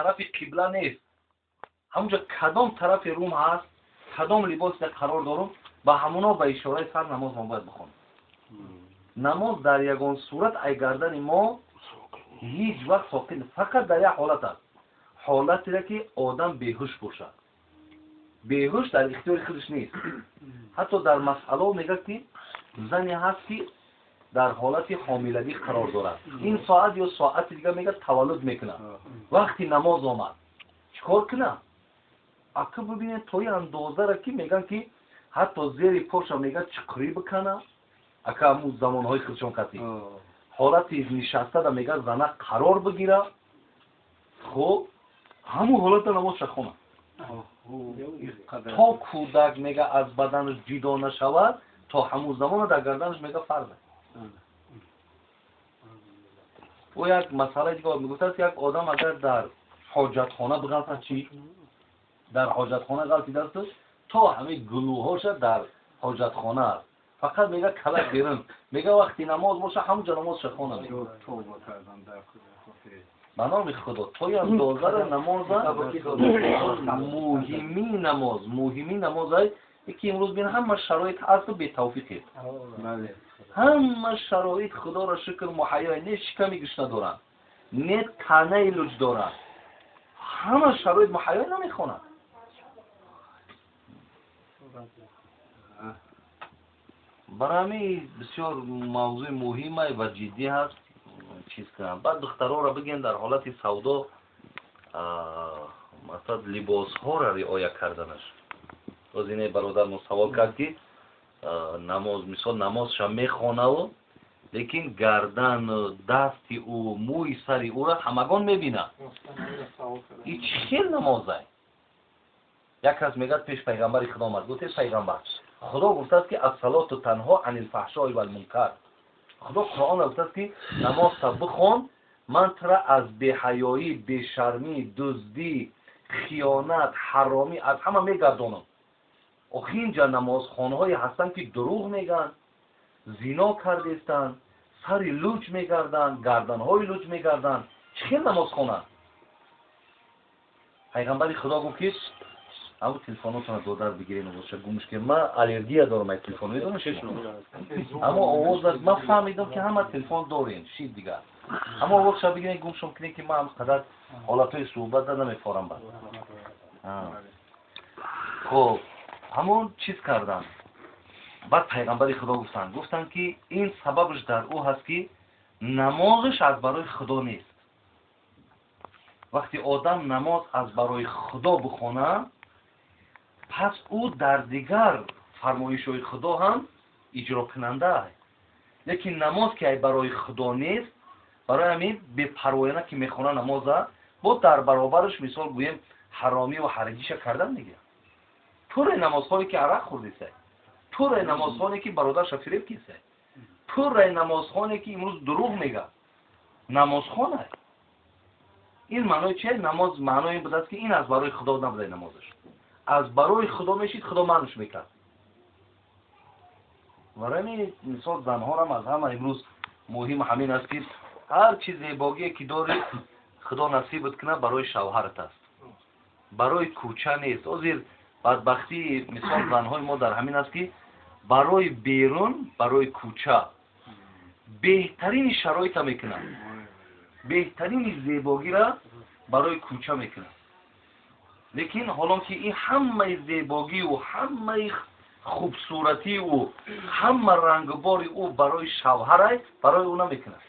Тарафи қибла нест, ҳамунҷо кадом тарафи рум ҳаст, кадом либосе қарор дорум, ба ҳамуно ба ишораи сар намоз мо бояд бихонем. Намоз дар ягон сурат ай гардани мо ҳеҷ вақт соқит, фақат дар як ҳолат аст, ҳолатере ки одам беҳуш бошад. Беҳуш дар ихтиёри худаш нест. Ҳатто дар масъалао мегӯяд, ки зане ҳаст, ки дар ҳолати ҳомилагӣ қарор дорад, ин соат ё соати дигар, мегӯяд, таваллуд мекунад, вақти намоз омад, чӣ кор кунад? Ака, бибинед, то ин андозара ки мегӯянд, ки ҳатто зери поша, мегӯяд, чуқурӣ бикана. Ака, ҳамун замонҳои худшон касӣ ҳолати нишастада, мегӯяд, зана қарор бигира, хуб, ҳамун ҳолата намозша хона, то кӯдак, мега, аз баданаш ҷудо нашавад, то ҳамун замона дар гарданаш, мега, фарз. Ӯ як масъалаи дигар мегуфтааст: як одам агар дар ҳоҷатхона биғалтад чӣ? Дар ҳоҷатхона ғалтидасту то ҳамаи гулӯҳоша дар ҳоҷатхона аст, фақат, мега, калак берун, мега, вақти намоз боша, ҳамунҷо намозша хона. Ба номи Худо, то ин андозара намоза муҳимии намоз, муҳимии намозай, ки имрӯз бин, ҳама шароит ҳасту бетавфиқе. Ҳама шароит, Худоро шукр, муҳайё, не шиками гушна доранд, не танаи луҷ доранд, ҳама шароит муҳайё, намехонанд. Барои ҳамин бисёр мавзӯи муҳимай ва ҷиддӣ ҳаст чиз кунам. Баъд духтарҳоро бигӯем, дар ҳолати савдо, масалан, либосҳоро риоя карданаш. Боз ине бародармо савол кард, ки намоз, мисол, намозша мехонаву, лекин гардан, дасти ӯ, мӯи сари ӯро ҳамагон мебинад. И чӣ хел намозай? Як кас, мегӯяд, пеш пайғамбари Худо омад, гуфт: «Пайғамбар, Худо гуфтааст, ки الصلاة تنهى عن الفحشاء والمنكر». Худо Қуръонро гуфтааст, ки намозта бихон, ман тура аз беҳаёӣ, бешармӣ, дуздӣ, хиёнат, ҳаромӣ, аз ҳама мегардонам. Охи, инҷа намозхонаҳое ҳастанд, ки дурӯғ мегӯянд, зино кардестанд, сари луҷ мегарданд, гарданҳои луҷ мегарданд. Чӣ хел намозхона? Пайғамбари Худо гуфт, ки ҳамун телефонотонро додар бигирен, овозша гумш ки ман аллергия дорам ай телефон, медонам, аммо овоз ман фаҳмидам, ки ҳама телефон дорем шид дигар. Ҳама овозша бигирен, гумшон кунем, ки ман қадар ҳолатҳои суҳбата намефорам. Бад, хуб, ҳамон чиз карданд. Баъд пайғамбари Худо гуфтанд, ки ин сабабаш дар ӯ ҳаст, ки намозаш аз барои Худо нест. Вақте одам намоз аз барои Худо бихона, пас ӯ дар дигар фармоишҳои Худо ҳам иҷрокунанда. Лекин намоз ки ай барои Худо нест, барои ҳамин бепарвояна ки мехона намоза, бо дар баробараш, мисол гӯем, ҳаромиву ҳарагиша кардан мегирад. Пурре намозхоне ки арақ хӯрдисай, пурре намозхоне ки бародарша фиреб кисай, пурре намозхоне ки имрӯз дурӯғ мегӯяд, намозхона. Ин маънои чи? Намоз маънои ин будааст, ки ин аз барои Худо набудай. Намозаш аз барои Худо мешид, Худо манъш мекард. Барои ҳамин, мисол, занҳорам аз ҳама имрӯз муҳим ҳамин аст, ки ҳар чи зебогие ки дорӣ, Худо насибат кунад, барои шавҳарат аст, барои кӯча нест. Ҳозир бадбахтии, мисол, занҳои мо дар ҳамин аст, ки барои берун, барои кӯча беҳтарини шароита мекунад, беҳтарини зебогира барои кӯча мекунад. Лекин ҳолон ки ин ҳамаи зебогию ҳамаи хубсуратию ҳама рангбори ӯ барои шавҳарай, барои ӯ намекунад.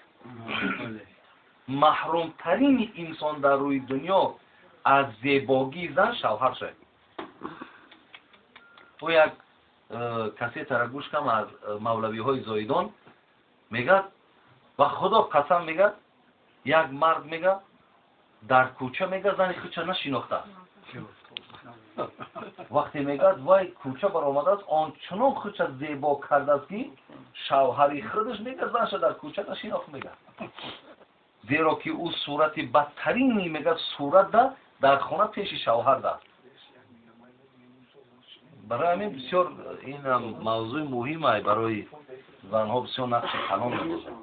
Маҳрумтарини инсон дар рӯи дунё аз зебогии зан шавҳар шавад. Ӯ як кассетара гӯш кам аз мавлавиҳои Зоидон, мегӯяд: «Ба Худо қасам, мегӯяд, як мард, мега, дар кӯча, мега, зани худша нашинохтааст. Вақте, мегӯяд, вай кӯча баромадааст, ончунон худша зебо кардааст, ки шавҳари худаш, мега, занша дар кӯча нашинохт, мега, зеро ки ӯ сурати бадтарини, мега, сурат да дар хона пеши шавҳар да». Барои ҳамин бисёр ин мавзӯи муҳимай, барои занҳо бисёр нақши калон мебозад.